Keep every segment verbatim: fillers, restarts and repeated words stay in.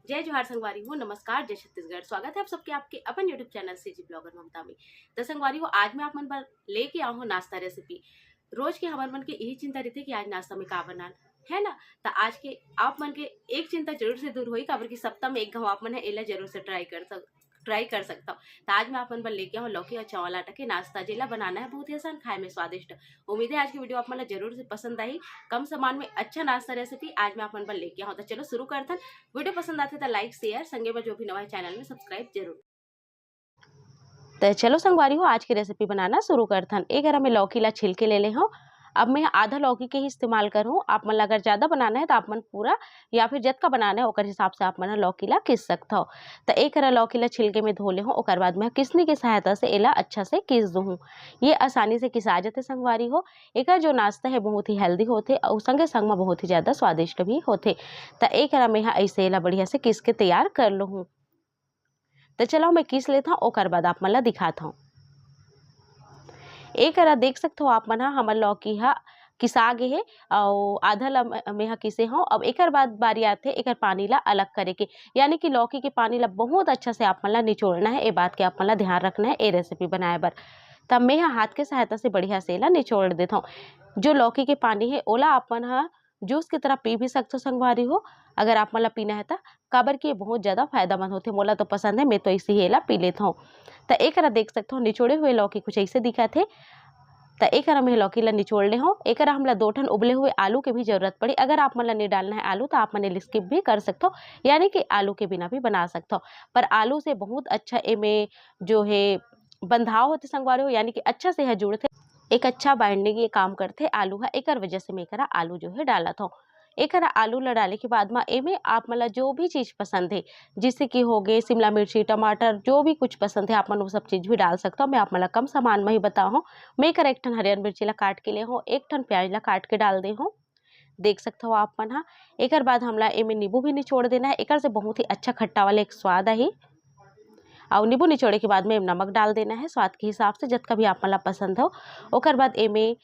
जय जोहार संगवारी हो, नमस्कार, जय छत्तीसगढ़। स्वागत है आप सबके आपके अपन YouTube चैनल सीजी ब्लॉगर ममता में। त संगवारी हो, आज मैं आप मन बर लेके आऊँ हूँ नाश्ता रेसिपी। रोज के हमर मन के यही चिंता रहिथे कि आज नाश्ता में का बनान, है ना? त आज के आप मन के एक चिंता जरूर से दूर होई, काबर कि सप्ताह में एक घाव आप मन ह एला जरूर से ट्राई कर सक ट्राई कर सकथव। त आज मैं आप मन बर लेके आऊँ लौकी और चावल आटा के नाश्ता, जेला बनाना है बहुत ही आसान, खाए में स्वादिष्ट। उम्मीद है आज की वीडियो आप मन ला जरूर से पसंद आई। कम सामान में अच्छा नाश्ता रेसिपी आज मैं आप मन बर लेके आऊँ। त चलो शुरू करथन। वीडियो पसंद आथे त लाइक, शेयर, संगे में जो भी नवा है चैनल में सब्सक्राइब जरूर। त चलो संगवारी हो, आज की रेसिपी बनाना शुरू करथन। एक घर में लौकी ला छिल के ले ले हूँ। अब मैं आधा लौकी के ही इस्तेमाल करूँ। आप मन ला अगर ज़्यादा बनाना है त आप मन पूरा या फिर जतका बनाना है ओकर हिसाब से आप मन ह लौकी ला किस सकथव। त एक हरा लौकी ला छिलके में धो ले हूँ, ओकर बाद मैं किसनी के सहायता से एला अच्छा से किस दूँ। ये आसानी से किसा जाथे संगवारी हो। एकर जो नाश्ता है बहुत ही हेल्दी होथे और संगे संग में बहुत ही ज़्यादा स्वादिष्ट भी होथे। त एक हरा मैं ह ऐसे एला बढ़िया से किस के तैयार कर लूँ। त चलो मैं किस लेत हूँ, ओकर बाद आप मन ला दिखात हूँ। एक हरा देख सकथो आप मन ह, हमर लौकी ह किसा गे हे अउ आधा ल म-, मेहा किसे हूँ। अब एकर बाद बारी आथे एकर पानी ला अलग करे के, यानी कि लौकी के पानी ला बहुत अच्छा से आप मन ला निचोड़ना है। ए बात के आप मन ला ध्यान रखना है ए रेसिपी बनाए बर। तब मेहा हाथ के सहायता से बढ़िया से एला निचोड़ देत हूँ। जो लौकी के पानी है ओला आप मन ह जूस की तरह पी भी सकथो संगवारी हो, अगर आप मन ला पीना है त। काबर कि ये बहुत ज़्यादा फायदामंद होथे। मोला तो पसंद है, मैं तो ऐसे ही एला पी लेत हूँ। त एक हरा देख सकथो निचोड़े हुए लौकी कुछ ऐसे दिखत हे। त एक हरा मैं लौकी ला निचोड़ ले हूँ। एक हरा हमला दो ठन उबले हुए आलू के भी जरूरत पड़ी। अगर आप मन ला नहीं डालना है आलू त आप मन एला स्किप भी कर सकथो, यानी कि आलू के बिना भी बना सकथो। पर आलू से बहुत अच्छा एमे जो है बंधाव होथे संगवारी हो, यानी कि अच्छा से ह जुड़थे। एक अच्छा बाइंडिंग ये काम करथे आलू ह, एकर वजह से मैं एकरा आलू जो है डालत हूँ। एकरा आलू ला डाले के बाद म एमे आप मन ला जो भी चीज़ पसंद है, जैसे कि हो गए शिमला मिर्ची, टमाटर, जो भी कुछ पसंद है आप मन वो सब चीज़ भी डाल सकथो। मैं आप मन ला कम सामान में ही बताहूँ। मैं एकर एक ठन हरियर मिर्ची ला काट के ले हूँ, एक ठन प्याज ला काट के डाल दे हूँ। देख सकथो आप मन ह। एकर बाद हमला एमे नींबू भी निचोड़ देना है, एकर से बहुत ही अच्छा खट्टा वाला एक स्वाद आही। अउ नींबू निचोड़े के बाद में नमक डाल देना है स्वाद के हिसाब से, जतका भी आप मन ला पसंद हो। ओकर बाद एमे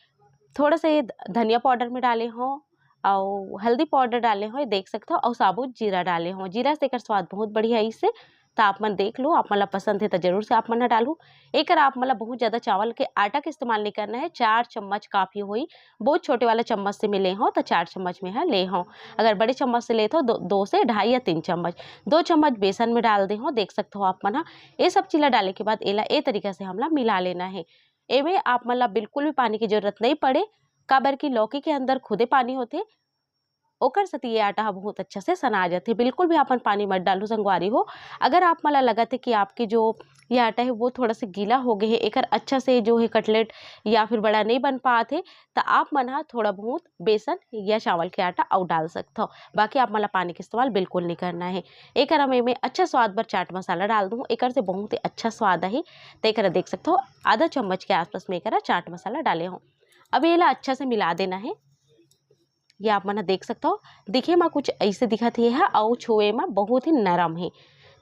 थोड़ा सा ये ध-, धनिया पाउडर में डाले हो अउ हल्दी पाउडर डाले हो, ये देख सकथो, अउ साबुत जीरा डाले हो। जीरा से एकर स्वाद बहुत बढ़िया आइस हे। त आप मन देख लो, आप मन ला पसंद है त जरूर से आप मन ह डालू। एकर आप मन ला बहुत ज़्यादा चावल के आटा के इस्तेमाल नहीं करना है, चार चम्मच काफ़ी होई। बहुत छोटे वाला चम्मच से मैं ले हो त चार चम्मच में ह ले हो। अगर बड़े चम्मच से लेत हो दो, दो से ढाई या तीन चम्मच, दो चम्मच बेसन में डाल दे हो। देख सकत हो आप मन ह। ये सब चीज़ ला डाले के बाद एला ए तरीका से हमला मिला लेना है। एमे आप मन ला बिल्कुल भी पानी की जरूरत नहीं पड़े, काबर कि लौकी के अंदर खुदे पानी होथे, ओकर सेती ये आटा ह बहुत अच्छा से सना जाथे। बिल्कुल भी आपन पानी मत डालू संगवारी हो। अगर आप मन ला लगत है कि आपके जो ये आटा है वो थोड़ा सा गीला हो गए है, एकर अच्छा से जो है कटलेट या फिर बड़ा नहीं बन पात है, त आप मन ह थोड़ा बहुत बेसन या चावल के आटा अउ डाल सकथो। बाकी आप मन ला पानी के इस्तेमाल बिल्कुल नहीं करना है। एकर हम एमे अच्छा स्वाद बर चाट मसाला डाल दूँ, एकर से बहुत ही अच्छा स्वाद आही। त एकरा देख सकथो, आधा चम्मच के आसपास में एकरा चाट मसाला डाले हूँ। अब एला अच्छा से मिला देना है। ये आप मन ह देख सकथो, दिखे म कुछ ऐसे दिखत हे, ये ह अउ छुए म बहुत ही नरम हे।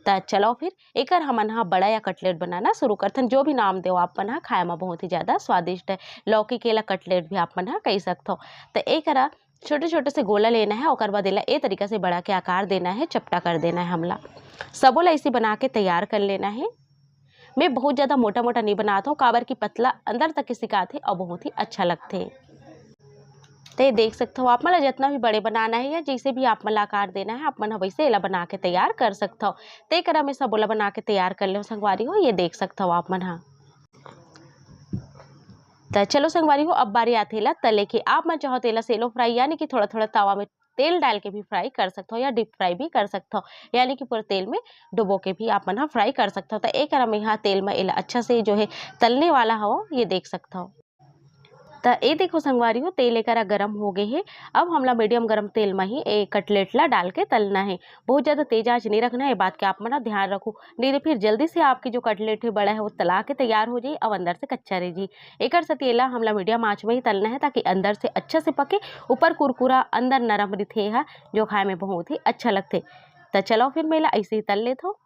त चलो फिर एकर हमन ह बड़ा या कटलेट बनाना शुरू करथन। जो भी नाम देव आप मन ह, खाए म बहुत ही ज़्यादा स्वादिष्ट है। लौकी के ला कटलेट भी आप मन ह कह सकथो। त एकरा छोटे-छोटे से गोला लेना है, ओकर बाद एला ए तरीका से बड़ा के आकार देना है, चपटा कर देना है हमला। सबो ला ऐसे बना के तैयार कर लेना है। मैं बहुत ज़्यादा मोटा-मोटा नहीं बनात हूँ, काबर कि पतला अंदर तक के सिकात है और बहुत ही अच्छा लगथे। ते देख सकते हो, आप मन ला जितना भी बड़े बनाना है या जैसे भी आप मन ला आकार देना है, आप मन ह वैसे एला बना के तैयार कर सकते हो। ते करा मैं सबो ला बना के तैयार कर ले संगवारी हो, ये देख सकते हो आप मन ह। त चलो संगवारी हो, अब बारी आथे एला तले के। आप मन चाहो तो एला shallow fry यानी कि थोड़ा-थोड़ा तवा में तेल डाल के भी fry कर सकथो या deep fry भी कर सकथो, यानी कि पूरा तेल में डुबो के भी आप मन ह fry कर सकथो। त एक करा मैं यहाँ तेल में एला अच्छा से जो है तलने वाला हो, ये देख सकथो। त ए देखो संगवारी हो, तेल एकरा गरम हो गए हे। अब हमला medium गरम तेल में ही ए कटलेट ला डाल के तलना है। बहुत ज़्यादा तेज आंच नहीं रखना है, ये बात के आप मन ह ध्यान रखो, नहीं तो फिर जल्दी से आपकी जो कटलेट है बड़ा है वो तला के तैयार हो जाए और अंदर से कच्चा रह जाए। एकर सेती एला हमला medium आंच में ही तलना है, ताकि अंदर से अच्छा से पके, ऊपर कुरकुरा, अंदर नरम रिथे हा, जो खाए में बहुत ही अच्छा लगथे। त चलो फिर मैं एला ऐसे ही तल लेथो।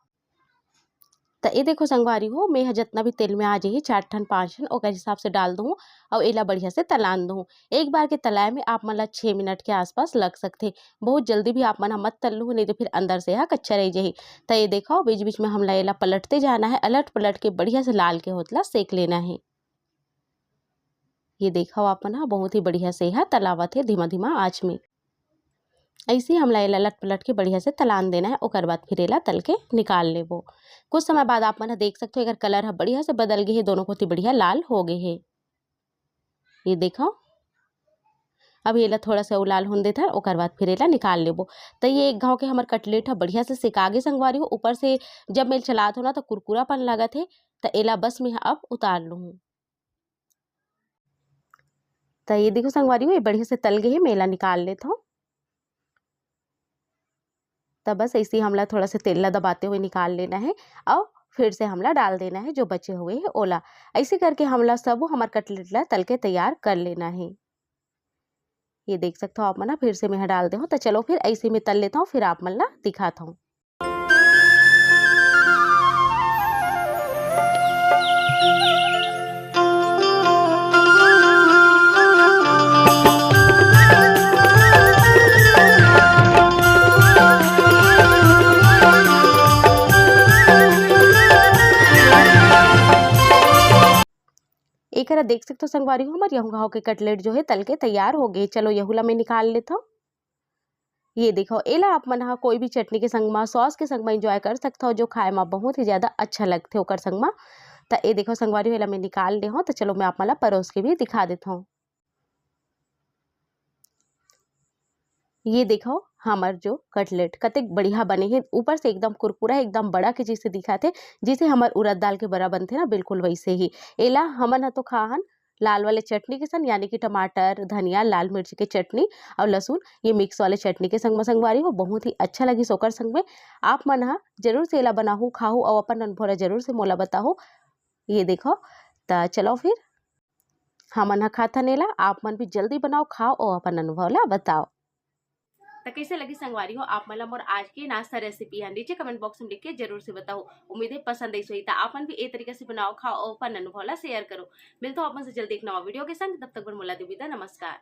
त ये देखो संगवारी हो, मैं ह जतना भी तेल में आ जाही, चार ठन पाँच ठन, ओकर हिसाब से डाल दूँ अउ एला बढ़िया से तलान दूँ। एक बार के तलाए में आप मन ला छः मिनट के आसपास लग सकथे। बहुत जल्दी भी आप मन ह मत तल लूहू, नहीं तो फिर अंदर से ह कच्चा रह जाही। त ये देखो, बीच बीच में हमला एला पलटते जाना है, अलट पलट के बढ़िया से लाल के होत ला सेक लेना है। ये देखो आप मन ह, बहुत ही बढ़िया से ह तलावत है धीमा धीमा आँच में। ऐसे ही हमला एला लट पलट के बढ़िया से तलान देना है, ओकर बाद फिर एला तल के निकाल लेबो। कुछ समय बाद आप मन ह देख सकथो, एकर कलर ह बढ़िया से बदल गे हे, दोनों कोती बढ़िया लाल हो गे हे। ये देखो, अब एला थोड़ा सा अउ लाल होन देथन, ओकर बाद फिर एला निकाल लेबो। त ये एक घाव के हमर कटलेट ह बढ़िया से सेका गे संगवारी हो। ऊपर से जब मैं चलात हो ना, त कुरकुरापन लगत हे, त एला बस मैं अब उतार लूहूँ। त ये देखो संगवारी हो, ये बढ़िया से तल गे हे, मैं एला निकाल लेत हूँ। त बस ऐसे ही हमला थोड़ा सा तेल ला दबाते हुए निकाल लेना है और फिर से हमला डाल देना है जो बचे हुए है ओला। ऐसे करके हमला सब हमर कटलेट ला तल के तैयार कर लेना है। ये देख सकते हो आप मन, फिर से मैं डाल दे हूँ। त चलो फिर ऐसे में तल लेता हूँ, फिर आप मन ला दिखाता हूँ। एकरा देख सकथो संगवारी हो, हमर यहू घाव के कटलेट जो है तल के तैयार हो गए। चलो यहू ला मैं निकाल लेथव। ये देखो, एला आप मन ह कोई भी चटनी के संग मा, सॉस के संग मा एंजॉय कर सकथव, जो खाए मा बहुत ही ज्यादा अच्छा लगथे ओकर संग मा। त ये देखो संगवारी हो, एला मैं निकाल ले हव। त चलो मैं आप मन ला परोस के भी दिखा देथव। ये देखो हमर जो कटलेट कतेक बढ़िया बने हे, ऊपर से एकदम कुरकुरा, एकदम बड़ा के जैसे दिखत हे, जैसे हमर उड़द दाल के बड़ा बनथे ना, बिल्कुल वैसे ही। एला हमन ह तो खाहन लाल वाले चटनी के संग, यानी कि टमाटर, धनिया, लाल मिर्च के चटनी और लहसुन, ये मिक्स वाले चटनी के संग म संगवारी हो, बहुत ही अच्छा लगिस ओकर संग में। आप मन ह जरूर से एला बनाहू, खाहू और अपन अनुभव ला जरूर से मोला बताहू। ये देखो, त चलो फिर हमन ह खाथन एला, आप मन भी जल्दी बनाओ, खाओ और अपन अनुभव ला बताओ। त कैसे लगी संगवारी हो आप मन ला मोर आज के नाश्ता रेसिपी ह? नीचे कमेंट बॉक्स में लिख के जरूर से बताओ। उम्मीद है पसंद आई होही, त आप मन भी ए तरीका से बनाओ, खाओ और अपन अनुभव ला शेयर करो। मिलता हूँ आप मन से जल्दी एक नवा वीडियो के संग, तब तक बर मोला दो विदा, नमस्कार।